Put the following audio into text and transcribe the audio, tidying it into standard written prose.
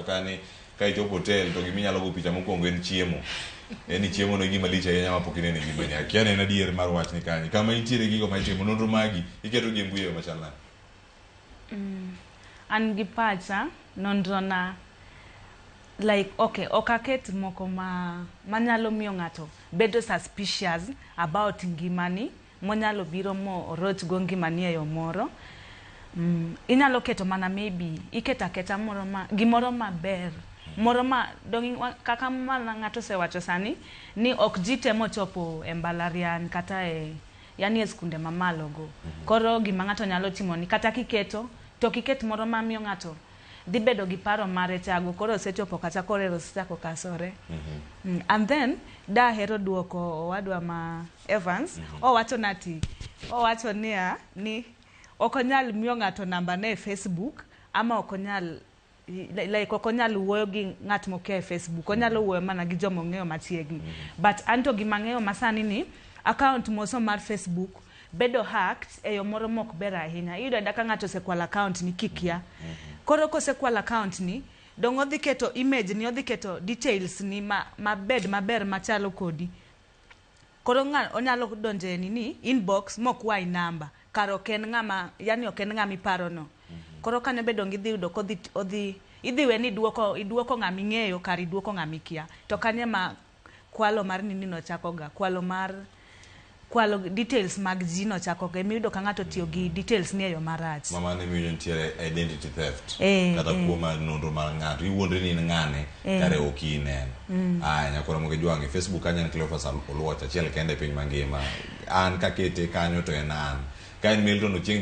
ka ni ka ichopo hotel to gima inyalo go picha mokwongo en chiemo. En ni chiemo no e gima lich ahinya mapok ineno e ngimani. Akia ni en adier mar wachni kanye. Kama intiere gigo ma itimo nonro magi iketo gi e mbui e yo machal nade? An gi pacha, nonro na like okay, ok aket moko ma manyalo miyo ng'ato bedo suspicious about ngimani monyalo biro mo oroch go ngimani e yo moro. Inyalo keto mana maybe iketo aketa moro ma gimoro maber moro ma dong kaka mana ng'ato osewacho sani ni ok ji te mochopo e mbalariany kata e yani e skunde mamalo go. Koro gima ng'ato nyalo timo ni kata kiketo to ok iket moro mamiyo ng'ato dhi bedo gi paro mare chago koro osechopo kacha koro ero osechako kasore. And then dahero duoko owadwa ma Evans. Owacho nati owacho niya ni ok onyal miyo ng'ato namba ne e Facebook ama ok onyal like ok onyal wuoyo gi ng'at mokia e Facebook, onyalo wuoyo mana gi joma ong'eyo machiegni. But anto gima ang'eyo masani ni account moso mar Facebook bedo hacked e yo moro mok ber ahinya. Iyudo ayuda ka ng'ato osekwalo account ni kikia. Koro kosekwalo account ni dong' odhi keto image ni, odhi keto details ni ma mabed maber machalo kodi. Koro ng'a onyalo donjo e nini inbox mokwayi namba kar ok en ng'ama yani ok en ng'ama iparo no. Koro kanyo be dong' idhi yudo kodhi odhi idhi we ni iduoko iduoko ng'ama ing'eyo kar iduoko ng'ama ikia. To kanyo ema kwalo mar nini no chako ga, kwalo mar kwalo details mag ji no chako ga. Emiyudo ka ng'ato otiyo gi details ni e yo marach. Ma mano emiyo nitiere identity theft Eh, kata eh. kuo mar nonro mar ng'ato iwuondri ni in ng'ane kare ok in en. Aya nyakora moke jwang' e Facebook kanyo en Cleophas Oluoch achiel kende e piny mangima. An kakete kanyo to en an. Ka en Milton Ochieng.